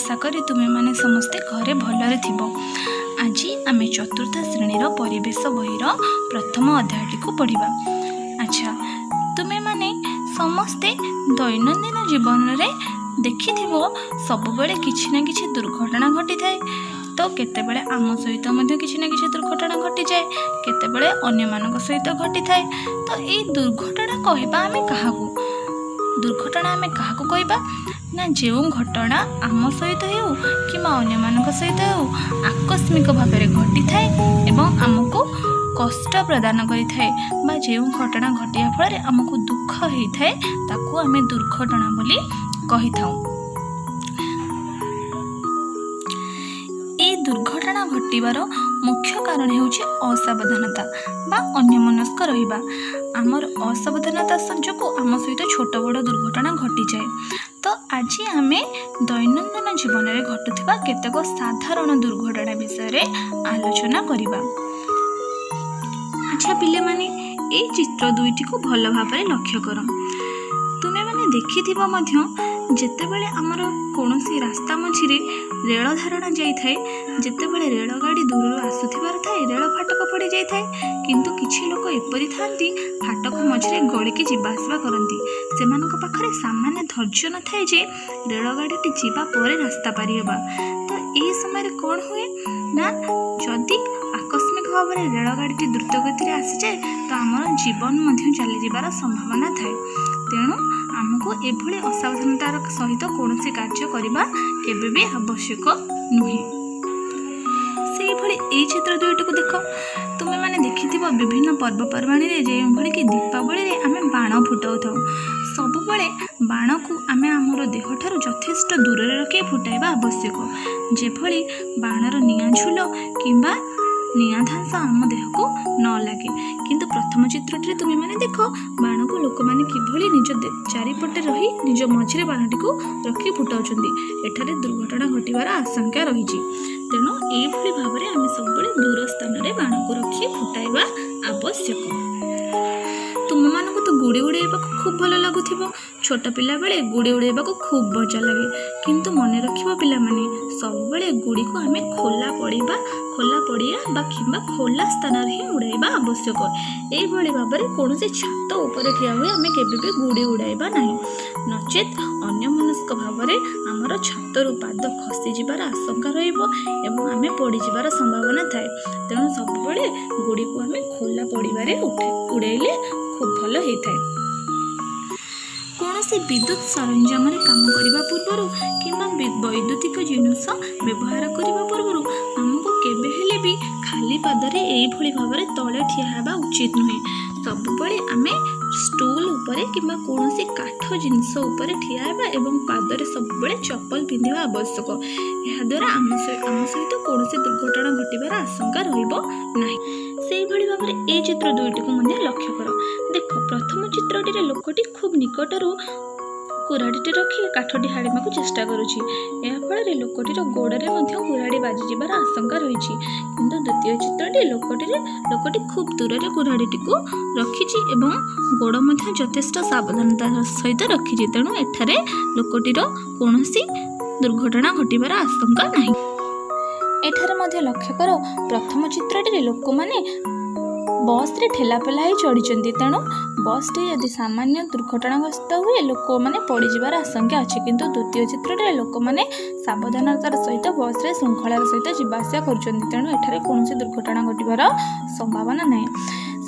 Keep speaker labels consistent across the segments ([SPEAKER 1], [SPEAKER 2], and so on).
[SPEAKER 1] ଆଶା କରେ ତୁମେମାନେ ସମସ୍ତେ ଘରେ ଭଲରେ ଥିବ। ଆଜି ଆମେ ଚତୁର୍ଥ ଶ୍ରେଣୀର ପରିବେଶ ବହିର ପ୍ରଥମ ଅଧ୍ୟାୟଟିକୁ ପଢ଼ିବା। ଆଚ୍ଛା, ତୁମେମାନେ ସମସ୍ତେ ଦୈନନ୍ଦିନ ଜୀବନରେ ଦେଖିଥିବ, ସବୁବେଳେ କିଛି ନା କିଛି ଦୁର୍ଘଟଣା ଘଟିଥାଏ। ତ କେତେବେଳେ ଆମ ସହିତ ମଧ୍ୟ କିଛି ନା କିଛି ଦୁର୍ଘଟଣା ଘଟିଯାଏ, କେତେବେଳେ ଅନ୍ୟମାନଙ୍କ ସହିତ ଘଟିଥାଏ। ତ ଏଇ ଦୁର୍ଘଟଣା କହିବା ଆମେ କାହାକୁ? ଦୁର୍ଘଟଣା ଆମେ କାହାକୁ କହିବା ନା, ଯେଉଁ ଘଟଣା ଆମ ସହିତ ହେଉ କିମ୍ବା ଅନ୍ୟମାନଙ୍କ ସହିତ ହେଉ, ଆକସ୍ମିକ ଭାବରେ ଘଟିଥାଏ ଏବଂ ଆମକୁ କଷ୍ଟ ପ୍ରଦାନ କରିଥାଏ, ବା ଯେଉଁ ଘଟଣା ଘଟିବା ଫଳରେ ଆମକୁ ଦୁଃଖ ହେଇଥାଏ, ତାକୁ ଆମେ ଦୁର୍ଘଟଣା ବୋଲି କହିଥାଉ। ଏଇ ଦୁର୍ଘଟଣା ଘଟିବାର ମୁଖ୍ୟ କାରଣ ହେଉଛି ଅସାବଧାନତା ବା ଅନ୍ୟମନସ୍କ ରହିବା। ଆମର ଅସାବଧାନତା ଯୋଗୁଁ ଆମ ସହିତ ଛୋଟ ବଡ଼ ଦୁର୍ଘଟଣା ଘଟିଯାଏ। ତ ଆଜି ଆମେ ଦୈନନ୍ଦିନ ଜୀବନରେ ଘଟୁଥିବା କେତେକ ସାଧାରଣ ଦୁର୍ଘଟଣା ବିଷୟରେ ଆଲୋଚନା କରିବା। ଆଚ୍ଛା ପିଲାମାନେ, ଏଇ ଚିତ୍ର ଦୁଇଟିକୁ ଭଲ ଭାବରେ ଲକ୍ଷ୍ୟ କର। ତୁମେମାନେ ଦେଖିଥିବ ମଧ୍ୟ, ଯେତେବେଳେ ଆମର କୌଣସି ରାସ୍ତା ମଝିରେ ରେଳ ଧାରଣା ଯାଇଥାଏ, ଯେତେବେଳେ ରେଳଗାଡ଼ି ଦୂରରୁ ଆସୁଥିବାର ଥାଏ, ରେଳ ଫାଟକ ପଡ଼ିଯାଇଥାଏ। କିନ୍ତୁ କିଛି ଲୋକ ଏପରି ଥାନ୍ତି, ଫାଟକ ମଝିରେ ଗଳିକି ଯିବା ଆସିବା କରନ୍ତି। ସେମାନଙ୍କ ପାଖରେ ସାମାନ୍ୟ ଧୈର୍ଯ୍ୟ ନଥାଏ ଯେ ରେଳଗାଡ଼ିଟି ଯିବା ପରେ ରାସ୍ତା ପାରି ହେବା। ତ ଏହି ସମୟରେ କ'ଣ ହୁଏ ନା, ଯଦି ଆକସ୍ମିକ ଭାବରେ ରେଳଗାଡ଼ିଟି ଦ୍ରୁତ ଗତିରେ ଆସିଯାଏ, ତ ଆମର ଜୀବନ ମଧ୍ୟ ଚାଲିଯିବାର ସମ୍ଭାବନା ଥାଏ। ତେଣୁ ଆମକୁ ଏଭଳି ଅସାବଧାନତାର ସହିତ କୌଣସି କାର୍ଯ୍ୟ କରିବା କେବେ ବି ଆବଶ୍ୟକ ନୁହେଁ। ସେଇଭଳି ଏଇ ଚିତ୍ର ଦୁଇଟିକୁ ଦେଖ। ତୁମେମାନେ ଦେଖିଥିବ, ବିଭିନ୍ନ ପର୍ବପର୍ବାଣିରେ, ଯେଉଁଭଳି କି ଦୀପାବଳିରେ ଆମେ ବାଣ ଫୁଟାଉଥାଉ। ସବୁବେଳେ ବାଣକୁ ଆମେ ଆମର ଦେହଠାରୁ ଯଥେଷ୍ଟ ଦୂରରେ ରଖି ଫୁଟାଇବା ଆବଶ୍ୟକ, ଯେଭଳି ବାଣର ନିଆଁ ଝୁଲ କିମ୍ବା ନିଆଁ ଧାଁସ ଆମ ଦେହକୁ ନ ଲାଗେ। କିନ୍ତୁ ପ୍ରଥମ ଚିତ୍ରଟିରେ ତୁମେମାନେ ଦେଖ, ବାଣକୁ ଲୋକମାନେ କିଭଳି ନିଜ ଚାରିପଟେ ରହି ନିଜ ମଝିରେ ବାଣଟିକୁ ରଖି ଫୁଟାଉଛନ୍ତି। ଏଠାରେ ଦୁର୍ଘଟଣା ଘଟିବାର ଆଶଙ୍କା ରହିଛି। ତେଣୁ ଏଇଭଳି ଭାବରେ ଆମେ ସବୁବେଳେ ଦୂର ସ୍ଥାନରେ ବାଣକୁ ରଖି ଫୁଟାଇବା ଆବଶ୍ୟକ। ତୁମମାନଙ୍କୁ ତ ଗୁଡ଼ି ଉଡ଼େଇବାକୁ ଖୁବ୍ ଭଲ ଲାଗୁଥିବ। ଛୋଟ ପିଲାବେଳେ ଗୁଡ଼ି ଉଡ଼େଇବାକୁ ଖୁବ୍ ମଜା ଲାଗେ। କିନ୍ତୁ ମନେ ରଖିବ ପିଲାମାନେ, ସବୁବେଳେ ଗୁଡ଼ିକୁ ଆମେ ଖୋଲା ପଡ଼ିବା ଖୋଲା ପଡ଼ିଆ ବା କିମ୍ବା ଖୋଲା ସ୍ଥାନରେ ହିଁ ଉଡ଼ାଇବା ଆବଶ୍ୟକ। ଏଇଭଳି ଭାବରେ କୌଣସି ଛାତ ଉପରେ ଠିଆ ହୋଇ ଆମେ କେବେ ବି ଗୁଡ଼ି ଉଡ଼ାଇବା ନାହିଁ। ନଚେତ୍ ଅନ୍ୟମନସ୍କ ଭାବରେ ଆମର ଛାତରୁ ପାଦ ଖସିଯିବାର ଆଶଙ୍କା ରହିବ ଏବଂ ଆମେ ପଡ଼ିଯିବାର ସମ୍ଭାବନା ଥାଏ। ତେଣୁ ସବୁବେଳେ ଗୁଡ଼ିକୁ ଆମେ ଖୋଲା ପଡ଼ିବାରେ ଉଠେ ଉଡ଼େଇଲେ ଖୁବ୍ ଭଲ ହେଇଥାଏ। କୌଣସି ବିଦ୍ୟୁତ ସରଞ୍ଜାମରେ କାମ କରିବା ପୂର୍ବରୁ କିମ୍ବା ବୈଦ୍ୟୁତିକ ଜିନିଷ ବ୍ୟବହାର କରିବା ପୂର୍ବରୁ ଆମକୁ କେବେ ହେଲେ ବି ଖାଲି ପାଦରେ ଏଇଭଳି ଭାବରେ ତଳେ ଠିଆ ହେବା ଉଚିତ ନୁହେଁ। ସବୁବେଳେ ଆମେ ଷ୍ଟୁଲ୍ ଉପରେ କିମ୍ବା କୌଣସି କାଠ ଜିନିଷ ଉପରେ ଠିଆ ହେବା ଏବଂ ପାଦରେ ସବୁବେଳେ ଚପଲ ପିନ୍ଧିବା ଆବଶ୍ୟକ। ଏହାଦ୍ୱାରା ଆମ ସହିତ କୌଣସି ଦୁର୍ଘଟଣା ଘଟିବାର ଆଶଙ୍କା ରହିବ ନାହିଁ। ସେଇଭଳି ଭାବରେ ଏଇ ଚିତ୍ର ଦୁଇଟିକୁ ମଧ୍ୟ ଲକ୍ଷ୍ୟ କର। ଦେଖ, ପ୍ରଥମ ଚିତ୍ରଟିରେ ଲୋକଟି ଖୁବ୍ ନିକଟରୁ କୁରାଢ଼ୀଟି ରଖି କାଠଟି ହାଣିବାକୁ ଚେଷ୍ଟା କରୁଛି। ଏହାଫଳରେ ଲୋକଟିର ଗୋଡ଼ରେ ମଧ୍ୟ କୁରାଢ଼ୀ ବାଜିଯିବାର ଆଶଙ୍କା ରହିଛି। କିନ୍ତୁ ଦ୍ୱିତୀୟ ଚିତ୍ରଟି ଲୋକଟି ଖୁବ୍ ଦୂରରେ କୁରାଢ଼ୀଟିକୁ ରଖିଛି ଏବଂ ଗୋଡ଼ ମଧ୍ୟ ଯଥେଷ୍ଟ ସାବଧାନତାର ସହିତ ରଖିଛି। ତେଣୁ ଏଠାରେ ଲୋକଟିର କୌଣସି ଦୁର୍ଘଟଣା ଘଟିବାର ଆଶଙ୍କା ନାହିଁ। ଏଠାରେ ମଧ୍ୟ ଲକ୍ଷ୍ୟ କର, ପ୍ରଥମ ଚିତ୍ରଟିରେ ଲୋକମାନେ ବସ୍ରେ ଠେଲାପେଲା ହେଇ ଚଢ଼ିଛନ୍ତି। ତେଣୁ ବସ୍ଟି ଯଦି ସାମାନ୍ୟ ଦୁର୍ଘଟଣାଗ୍ରସ୍ତ ହୁଏ, ଲୋକମାନେ ପଡ଼ିଯିବାର ଆଶଙ୍କା ଅଛି। କିନ୍ତୁ ଦ୍ୱିତୀୟ ଚିତ୍ରଟିରେ ଲୋକମାନେ ସାବଧାନତାର ସହିତ ବସ୍ରେ ଶୃଙ୍ଖଳାର ସହିତ ଯିବା ଆସିବା କରୁଛନ୍ତି। ତେଣୁ ଏଠାରେ କୌଣସି ଦୁର୍ଘଟଣା ଘଟିବାର ସମ୍ଭାବନା ନାହିଁ।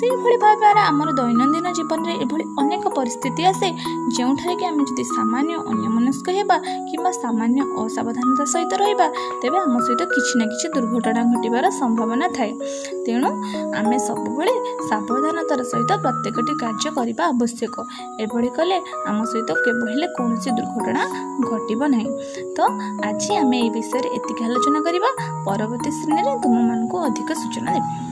[SPEAKER 1] ସେଇଭଳି ଭାବରେ ଆମର ଦୈନନ୍ଦିନ ଜୀବନରେ ଏଭଳି ଅନେକ ପରିସ୍ଥିତି ଆସେ, ଯେଉଁଠାରେ କି ଆମେ ଯଦି ସାମାନ୍ୟ ଅନ୍ୟମନସ୍କ ହେବା କିମ୍ବା ସାମାନ୍ୟ ଅସାବଧାନତା ସହିତ ରହିବା, ତେବେ ଆମ ସହିତ କିଛି ନା କିଛି ଦୁର୍ଘଟଣା ଘଟିବାର ସମ୍ଭାବନା ଥାଏ। ତେଣୁ ଆମେ ସବୁବେଳେ ସାବଧାନତାର ସହିତ ପ୍ରତ୍ୟେକଟି କାର୍ଯ୍ୟ କରିବା ଆବଶ୍ୟକ। ଏଭଳି କଲେ ଆମ ସହିତ କେବେ ହେଲେ କୌଣସି ଦୁର୍ଘଟଣା ଘଟିବ ନାହିଁ। ତ ଆଜି ଆମେ ଏଇ ବିଷୟରେ ଏତିକି ଆଲୋଚନା କରିବା। ପରବର୍ତ୍ତୀ ଶ୍ରେଣୀରେ ତୁମମାନଙ୍କୁ ଅଧିକ ସୂଚନା ଦେବି।